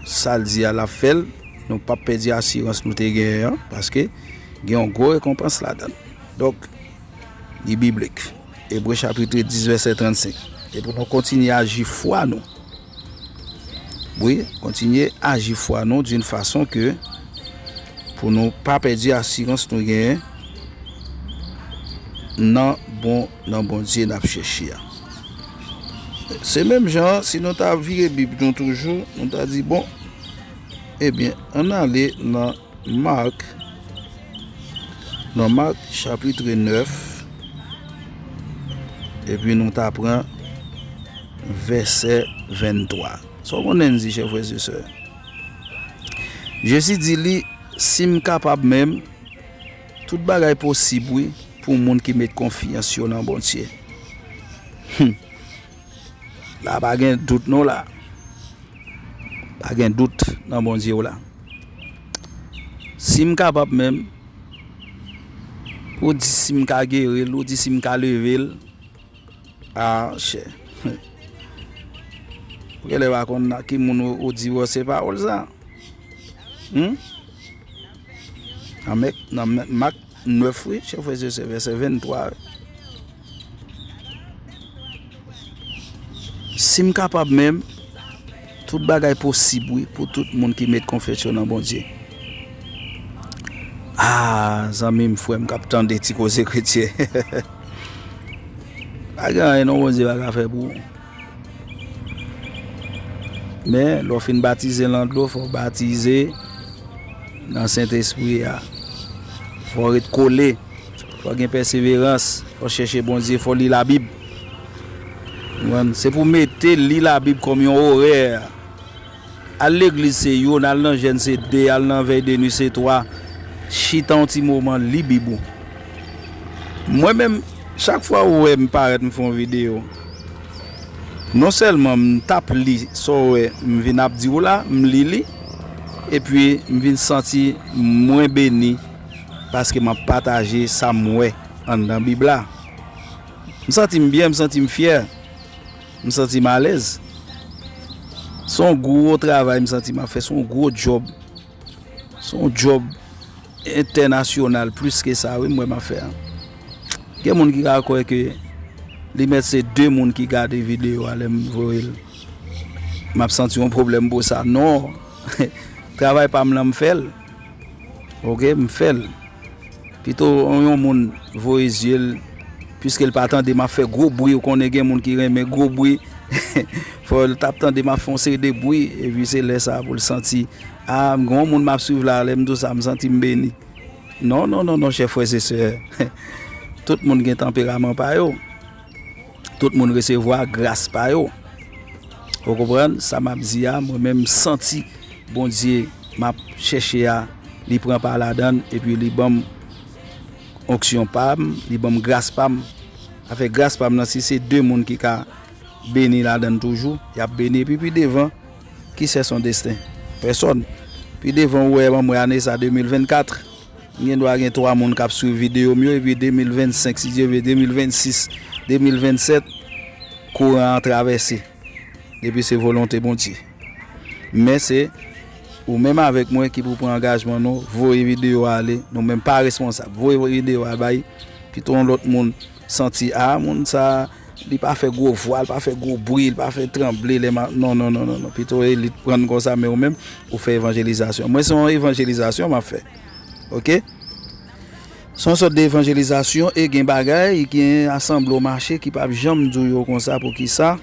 sa l di a, l ap fè l. Nou p ap pèdi asirans nou te genyen an, paske gen yon gwo rekonpans ladan l. Donk, li biblik. Ebre chapit dis, vèsè trannsenk. E pou nou kontinye aji fwa nou. Wi, kontinye aji fwa nou d'une façon que pou nou pa pèdi asirans nou genyen nan bon, nan Bondye n ap chèche a. Se menm jan, si nou ta vire Bib nou toujou, nou ta di, bon, ebyen, ann ale nan Mak, nan Mak, chapit nèf, epi nou ta pran vèsè venntwa. Sa w konnen n di, chè frè e sè? Jezi di li, si m kapab menm, tout bagay posib, wi, pou moun ki met konfyans yo nan Bondye. Hum. La pa gen dout non la. Pa gen dout nan Bondye w la. Si m kapab menm, ou di si m ka geri l, ou di si m ka leve l, a, chè. Ou genlè pa konn nan ki moun ou, ou di wè se pawòl sa. Hmm? Nan Mèk, nan Mè-, Mak nèf, wi, chè frè e sè, vèsè venntwa, wi. Si m kapab menm, tout bagay posib, wi, pou tout moun ki met konfyans yo nan Bondye. A, zanmi m, frè m k ap tande Ti Koze Kretyen. Pa gen anyen non Bondye pa ka fè pou ou. Men, lè w fin batize nan dlo, fò w batize nan Sentespri a. Fò w ret kole. Fò w gen pèseverans. Fò w chèche Bondye. Fò w li Labib. Ou konprann? Se pou w mete li Labib kòm yon orè. Al legliz se youn, al nan jèn se de, al nan vèy de nuit se twa. Chita yon ti moman, li Bib ou. Mwen menm, chak fwa ou wè m parèt m fè yon videyo, non sèlman m t ap li sa w wè m vin ap di w la, m li li, epi m vin santi mwen beni paske m ap pataje sa m wè anndan Bib la. M santi m byen, m santi m fyè. M santi m alèz. Se yon gwo travay m santi m ap fè, se yon gwo djòb. Se yon djòb entènasyonal plis ke sa, wi, m wè m ap fè a. Gen moun ki ka kwè ke li mèt se de moun ki gade videyo a lè m voye l. M ap santi yon pwoblèm pou sa. Non. Travay pa m lan, m fè l. Oke, m fè l. Pito yon moun voye zye l, piske l pa tande m ap fè gwo bri, ou konnen gen moun ki renmen gwo bri. Fò l t ap tande m ap fè yon seri de bri, epi se lè sa a pou l santi, a, m gen yon moun m ap swiv la, lè m di w sa, m santi m beni. Non, non, non, non, chè frè e sè. Tout moun gen tanperaman pa yo. Tout moun resevwa gras pa yo. Ou konprann sa m ap di a? Mwen menm, m santi Bondye m ap chèche a, li pran pa ladan l, epi li ban m onksyon pa m, li ban m gras pa m. Afè gras pa m nan, si se de moun ki ka beni ladan l toujou, y ap beni. Epi pi devan, ki sè son desten? Pèsòn. Pi devan, ou wè, ban m wè ane sa, de mil vennkat. M gen dwa gen twa moun k ap swiv videyo m yo, epi de mil vennsenk, si Dye vle, de mil vennsis, de mil vennsèt, kouran an travèse. Epi se volonte Bondye. Men se ou menm avèk mwen ki pou pran angajman nou, voye videyo a ale, nou menm pa responsab. Voye videyo a bay, pito yon lòt moun santi, a, moun sa, li pa fè gwo vwa, li pa fè gwo bri, li pa fè tranble, lè m a, non, non, non, non, non. Pito elit pran konsa, men ou menm, ou fè evanjelizasyon. Mwen, se yon evanjelizasyon m ap fè. Oke? Se yon sòt de evanjelizasyon e gen bagay, gen asanble w mache ki p ap janm di w yo konsa, poukisa?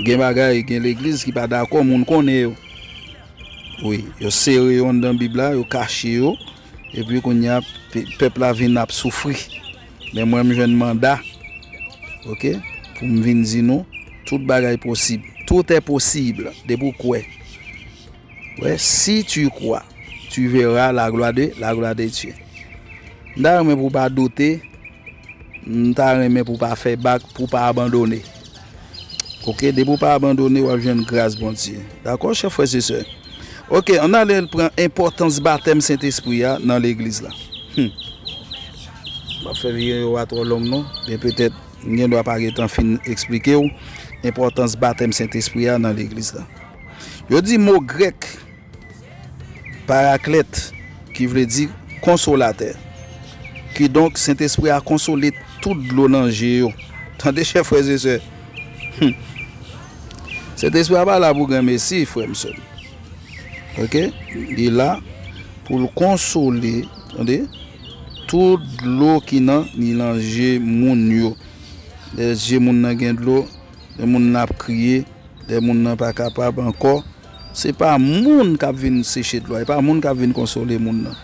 Gen bagay, gen legliz ki pa dakò, moun konnen yo. Wi, yo sere yo anndan Bib la, yo kache yo, epi kounye a, pe-, pèp la vin ap soufri. Men mwen, m jwenn manda, oke, pou m vin di nou, tout bagay posib. Tout est possible, depi w kwè. Wè, si tu crois, tu verras la gloire de, la gloire de Dieu. M ta renmen pou w pa doute, m ta renmen pou w pa fè bak, pou w pa abandone. Oke, depi w pa abandone, w ap jwenn gras Bondye. Dakò, chè frè e sè? Oke, ann ale pran enpòtans batèm Sentespri a nan legliz la. Hmm. M ap fè videyo a twò long non, men petèt m gen dwa pa gentan fin eksplike w enpòtans batèm Sentespri a nan legliz la. Yo di mo grèk paraklèt, ki vle di konsolatè. Kidonk, Sentespri a konsole tout dlo nan je yo. Tande, chè frè e sè. Hmm. Sentespri a pa la pou granmesi, frè m, sè m. Oke? Li la pou l konsole, tande, tout dlo ki nan, ni nan je moun yo. Lè je moun nan gen dlo, lè moun nan ap kriye, lè moun nan pa kapab ankò, se pa moun k ap vin seche dlo a, e pa moun k ap vin konsole moun nan.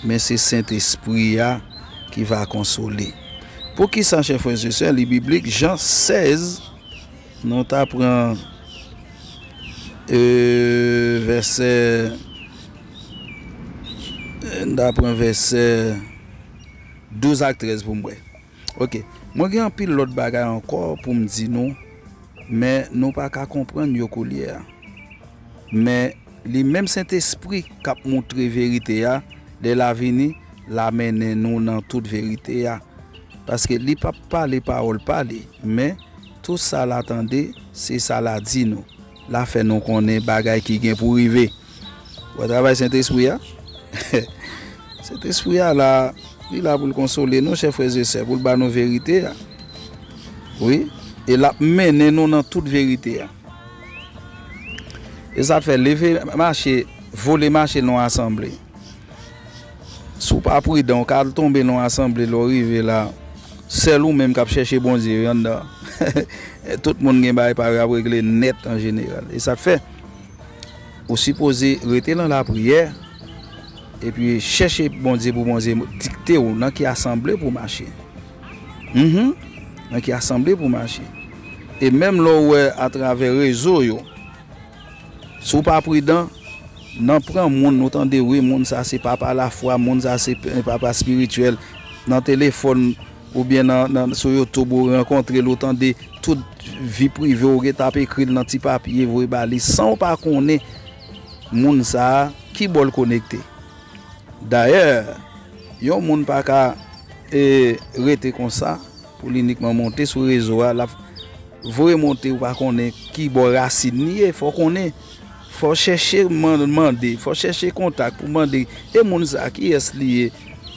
Men se Sentespri a ki va konsole. Poukisa, chè frè e sè, li biblik, Jan sèz, nou ta pran, e, vèsè, nou ta pran vèsè douz ak trèz pou m wè. Oke. Mwen gen anpil lòt bagay ankò pou m di nou, men nou pa ka konprann yo koulye a. Men li menm Sentespri k ap moutre verite a, lè l a vini, l a mennen nou nan tout verite a. Paske li p ap pale pawòl pa li, men tou sa l a tande, se sa l a di nou. L a fè nou konnen bagay ki gen pou rive. Wè travay Sentespri a? Sentespri a la, li la pou l konsole nou, chè frè e sè, pou l ba nou verite a. Wi, e l ap mennen nou nan tout verite a. E sa fè leve mache, vole mache nan yon asanble. Si w pa pridan, w ka al tonbe nan yon asanble, lè w rive la, sèl ou menm k ap chèche Bondye wi anndan. Tout moun gen bagay pa yo y ap regle nèt an jeneral. E sa k fè, ou sipoze rete nan lapriyè, epi chèche Bondye pou Bondye dikte w nan ki asanble pou w mache. Mhm. Nan ki asanble pou w mache. E menm lè w wè atravè rezo yo, si w pa pridan, nan pran moun, nou tande, wi, moun sa se papa lafwa, moun sa se p-, papa espirityèl, nan telefòn oubyen nan, nan, sou YouTube, ou rankontre l, ou tande tout vi prive w, ou gentan ap ekri l nan ti papye, voye ba li, san w pa konnen moun sa a, ki bò l konekte. Dayè, yon moun pa ka, e, rete konsa, pou l inikman monte sou rezo a, l ap voye monte, ou pa konnen ki bò rasin li ye, fò w konnen. Fò w chèche man-, mande, fò w chèche kontak pou mande. E moun sa, kiyès li ye?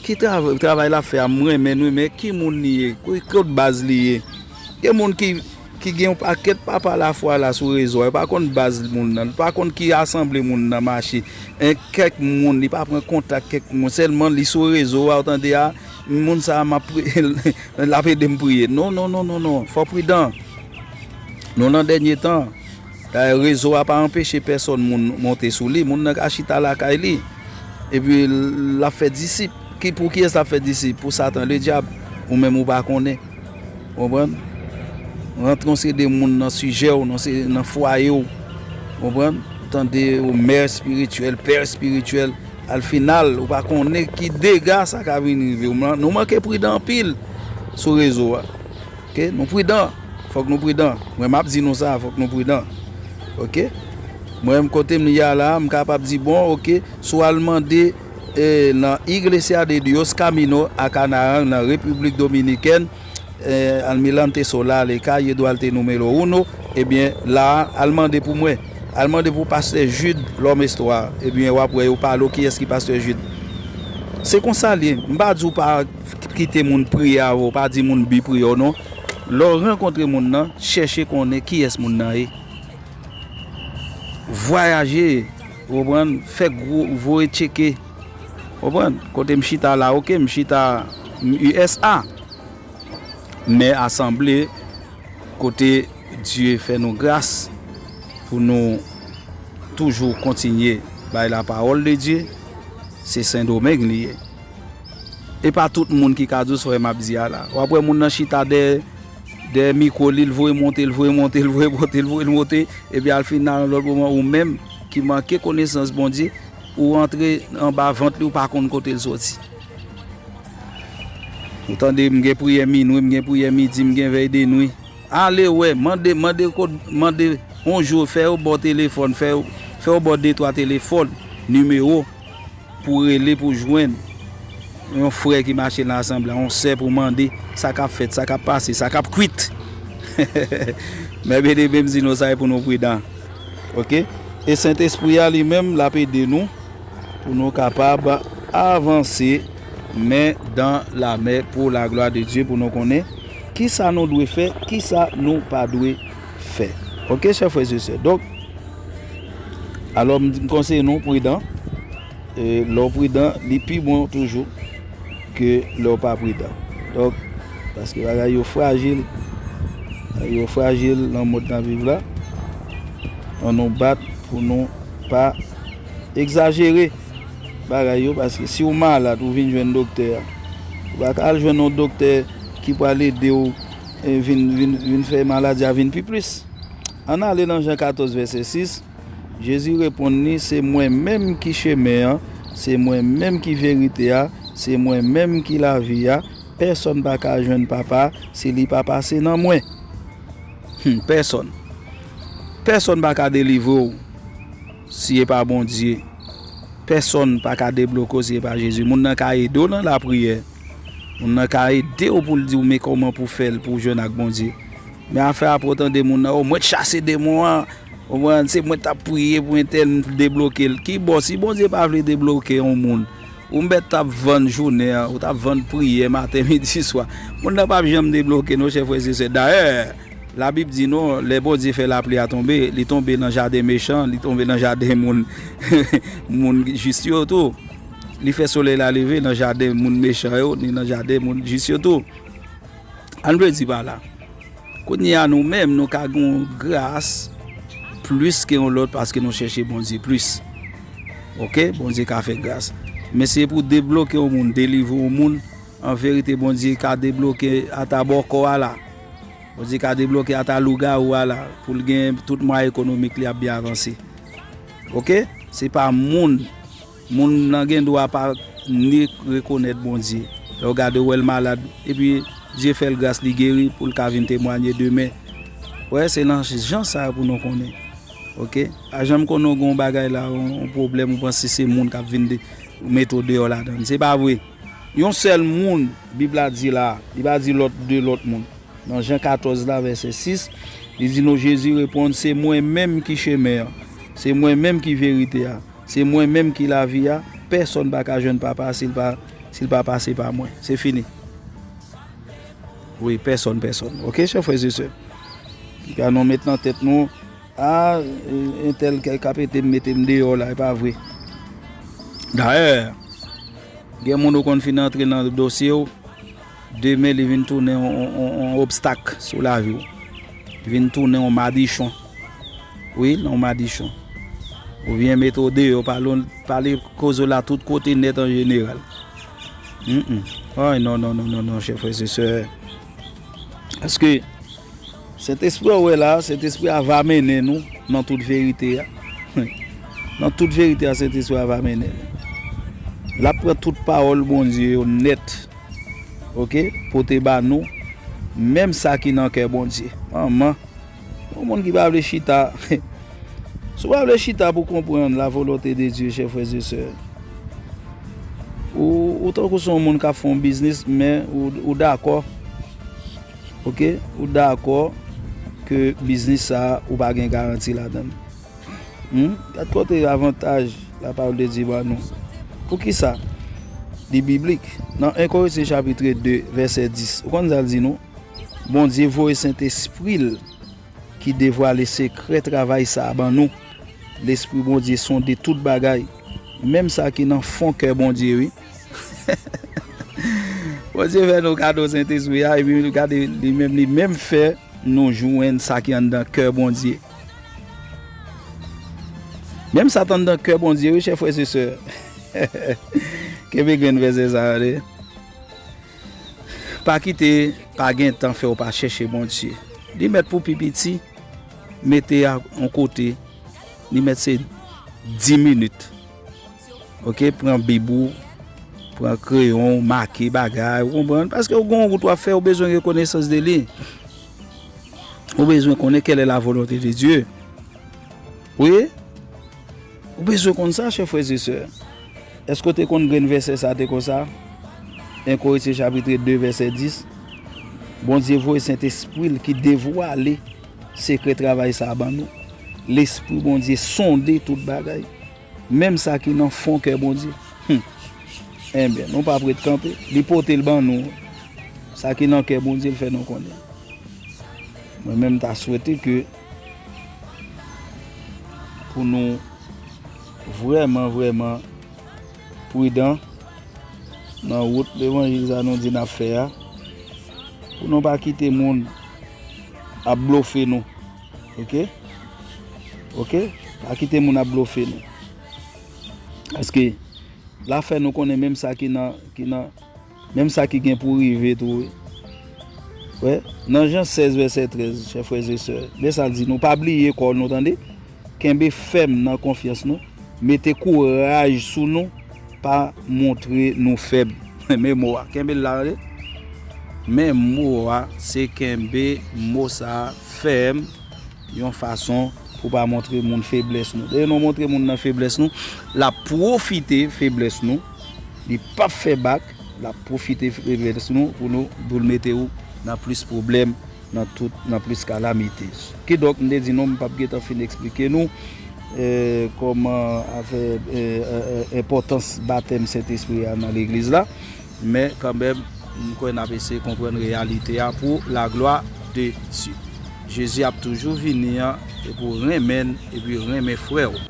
Ki trav-, travay l ap fè a, m renmen l wi, men ki moun li ye? Ki, kot baz li ye? Gen moun ki, ki gen yon pakèt papa lafwa la sou rezo a, yo pa konn baz moun nan, yo pa konn ki asanble moun nan mache. En kèk moun, li pa pran kontak kèk moun, sèlman li sou rezo a, ou tande a, moun sa a m ap pri-, l ap ede m priye. Non, non, non, non, non, fò w pridan. Nou nan dènye tan. Dayè, rezo a pa anpeche pèsòn moun monte sou li. Moun nan ka chita lakay li. Epi l ap fè disip. Ki, pou kiyès l ap fè disip? Pou Satan Ledyab. Ou menm ou pa konnen. Konprann? Rantre yon seri de moun nan sijè w, nan se-, nan fwaye w. Konprann? Ou tande yon mè espirityèl, pè espirityèl. Al final, ou pa konnen ki dega sa ka vin rive w. Nou manke pridan anpil sou rezo a. Oke, nou pridan. Fòk nou pridan. Mwen, m ap di nou sa, fòk nou pridan. Oke? Mwen, kote m ye a la, m kapab di, bon, oke, si w al mande, eh, nan Iglesia de Dios Camino a Canaán, nan Repiblik Dominikèn, eh, Almirante Solar, le calle Duarte número uno, ebyen, la a, al mande pou mwen. Al mande pou pastè Jude Lòm Estwa. Ebyen, w ap wè yo pale w kiyès ki pastè Jude. Se konsa l ye. M pa di w pa kite moun priye avè w, pa di moun bi priye w non. Lè w rankontre moun nan, chèche konnen kiyès moun nan ye. Vwayaje, ou konprann, fè gwo, voye tcheke. Ou konprann? Kote m chita la, oke, m chita, m U S A. Men asanble kote Dye fè nou gras pou nou toujou kontinye bay lapawòl de Dye, se Sendomeng li ye. E pa tout moun ki ka di w sa m ap di a la. W ap wè moun nan chita dèyè, dèyè mikwo li, l voye monte, l voye monte, l voye monte, l voye monte, epi al final, lòt moman, ou menm ki manke konesans Bondye, ou antre anba vant li, ou pa konn kote l soti. Ou tande, m gen priyè minwi, m gen priyè midi, m gen vèy de nwi. Ale wè, mande, mande kot, mande yon jou, fè yo ba w telefòn, fè yo, fè yo ba w de twa telefòn, nimewo, pou rele, pou jwenn yon frè ki mache nan asanble a, yon sè pou mande sa k ap fèt, sa k ap pase, sa k ap kwit. Men byeneme, m di nou sa, e pou nou pridan. Oke? E Sentespri a li menm, l ap ede nou pou nou kapab avanse men dan lamen pou laglwa de Dye, pou nou konnen kisa nou dwe fè, kisa nou pa dwe fè. Oke, chè frè e sè? Donk, alò, m, m konseye nou pridan. E lè w pridan, li pi bon toujou ke lè w pa pridan. Donk, paske bagay yo frajil, bagay yo frajil nan mond n ap viv la. Ann nou bat pou nou pa egzajere bagay yo, paske si w malad, ou vin jwenn doktè a, ou pa ka al jwenn yon doktè ki pral ede w, e, vin, vin, vin fè maladi a vin pi plis. Ann ale nan Jan katòz, vèsè sis. Jezi reponn li, se mwen menm ki chemen an, se mwen menm ki verite a, se mwen menm ki lavi a, pèsonn pa ka jwenn Papa si li pa pase nan mwen. Hmm, pèsonn. Pèsonn pa ka delivre w si e pa Bondye. Pèsonn pa ka debloke w si e pa Jezi. Moun nan ka ede w nan lapriyè. Moun nan ka ede w pou l di w men kòman pou w fè l pou w jwenn ak Bondye. Men afè a pou w tande moun nan, o, mwen t chase demon an, ou konprann, se mwen t ap priye pou entèl, m debloke l. Ki bò, si Bondye pa vle debloke yon moun, ou m bèt t ap vann jounen an, ou t ap vann priyè maten, midi, swa. Moun nan p ap janm debloke non, chè frè e sè. Dayè, Labib di nou, lè Bondye fè lapli a tonbe, li tonbe nan jaden mechan, li tonbe nan jaden moun, moun jis yo tou. Li fè solèy la leve nan jaden moun mechan yo, ni nan jaden moun jis yo tou. Ann vle di pa la. Kounye a nou menm, nou ka gen yon gras plis ke yon lòt paske nou chèche Bondye plis. Oke? Bondye ka fè gras. Men se pou debloke yon moun, delivre yon moun, an verite, Bondye ka debloke ata bòkò a la. Bondye ka debloke ata lougawou a la, pou l gen tout mwayen ekonomik li ap byen avanse. Oke? Se pa moun. Moun nan gen dwa pa ni rekonèt Bondye. Lè w gade, w wè l malad, epi Dye fè l gras, li geri, pou l ka vin temwanye demen. Wè, se nan jan sa yo pou nou konnen. Oke? Pa janm konnen w gen yon bagay la, yon, yon pwoblèm, ou panse se moun k ap vin de, mete w deyò ladan l. Se pa vre. Yon sèl moun, Bib la di la, li pa di lòt de lòt moun. Nan Jan katòz la, vèsè sis, li di nou, Jezi reponn, se mwen menm ki chemen an, se mwen menm ki verite a, se mwen menm ki lavi a, pèsonn pa ka jwenn Papa si l pa, si l pa pase pa mwen. Se fini. Wi, pèsonn, pèsonn. Oke, chè frè e sè. Kika nou met nan tèt nou, a, entèl k ap ete m, mete m deyò la, e pa vre. Dayè, gen moun ou konn fin antre nan dosye w, demen li vin tounen yon, yon, yon, yon obstak sou lavi w. Li vin tounen yon madichon. Wi, yon madichon. Oubyen mete w deyò, pale, pale koze w la tout kote nèt an jeneral. Mm, mm. Ay, non, non, non, non, non, chè frè e sè. Paske Sentespri a w wè la, Sentespri a va mennen nou nan tout verite a. Nan tout verite a, Sentespri a va mennen nou. L ap pran tout pawòl Bondye yo nèt, oke, pote ba nou, menm sa ki nan kè Bondye. Manman, yon moun ki pa vle chita, si w pa vle chita pou konprann la volonté de Dieu, chè frè e sè, ou, ou tankou se yon moun k ap fè yon biznis, men ou, ou dakò, oke, ou dakò ke biznis sa a, ou pa gen garanti ladan l. Hmm? Gad kote avantaj lapawòl de Dye ba nou. Poukisa? Li biblik. Nan en Korentyen chapit de, vèsè dis, ou konn sa l di nou? Bondye voye Sentespri l ki devwale sekrè travay sa a ban nou. Lespri Bondye sonde tout bagay, menm sa ki nan fon kè Bondye, wi. Bondye fè nou kado Sentespri a, epi gade, li menm, li menm fè nou jwenn sa ki anndan kè Bondye. Menm sa t anndan kè Bondye, wi, chè frè e sè. Kenbe grenn vèsè sa a, tande. Pa kite pa gen tan fè w pa chèche Bondye. Li mèt pou pi piti, mete a yon kote, li mèt se dis minit. Oke, pran bib ou, pran kreyon w, make bagay, ou konprann? Paske ou gen yon wout w ap fè, ou bezwen rekonesans de li. Ou bezwen konnen kèl è la volonte de Dye. Wi, ou bezwen konn sa, chè frè e sè. Èske w te konn grenn vèsè sa a te konsa? En Korentyen chapit de, vèsè dis. Bondye voye Sentespri l ki devwale sekrè travay sa a ban nou. Lespri Bondye sonde tout bagay, menm sa ki nan fon kè Bondye. Hmm. Enben, nou p ap ret kanpe. Li pote l ban nou. Sa ki nan kè Bondye, l fè nou konnen. Mwen menm, m ta swete ke pou nou vrèman, vrèman pridan nan wout levanjil sa nou di n ap fè a, pou nou pa kite moun ap blofe nou. Oke? Oke? Pa kite moun ap blofe nou. Paske l ap fè nou konnen menm sa ki nan, ki nan, menm sa ki gen pou rive tou, wi. Wè, nan Jan sèz vèsè trèz, chè frè e sè, men sa l di nou, pa bliye kò nou, tande. Kenbe fèm nan konfyans nou. Mete kouraj sou nou. Pa montre nou fèb. Men mo a, kenbe l la, tande. Men mo a, se kenbe mo sa a fèm yon fason pou pa montre moun feblès nou. Dayè, nou montre moun nan feblès nou, l ap pwofite feblès nou. Li p ap fè bak, l ap pwofite feblès nou pou nou, pou l mete ou nan plis pwoblèm, nan tout, nan plis kalamite. Kidonk, m te di nou, m p ap gentan fin eksplike nou, eh, kòman afè, eh, eh, eh, enpòtans batèm Sentespri a nan legliz la. Men kanmenm, m kwè n ap eseye konprann reyalite a pou la glwa de Dye. Jezi ap toujou vini an, e pou renmen n, epi renmen frè w.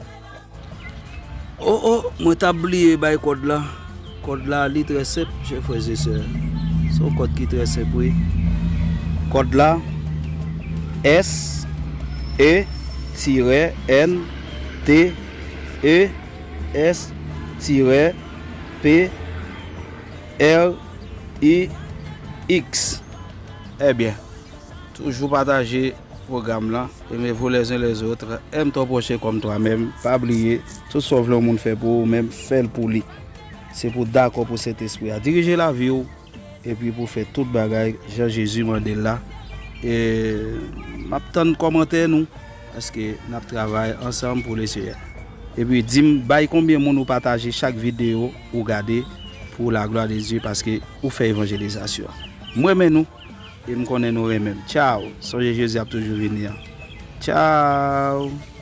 O, o, mwen t ap bliye bay kòd la. Kòd la, li trè senp, chè frè e sè. Se yon kòd ki trè senp, wi. Kòd la, S E tirè N T E S tirè P R I X. Ebyen, toujou pataje pwogram lan. Aimez-vous les uns les autres, aime ton prochain comme toi-même. Pa bliye, tout sa w vle yon moun fè pou ou menm, fè l pou li. Se pou w dakò pou Sentespri a dirije lavi w, epi pou w fè tout bagay jan Jezi mande l la. E m ap tann kòmantè nou, paske n ap travay ansanm pou Leseyè. Epi di m, bay konbyen moun ou pataje chak videyo ou gade, pour la gloire de Dieu, paske ou fè evanjelizasyon. M renmen nou, e m konnen nou renmen m. Tchao. Sonje Jezi ap toujou vini an. Tchao.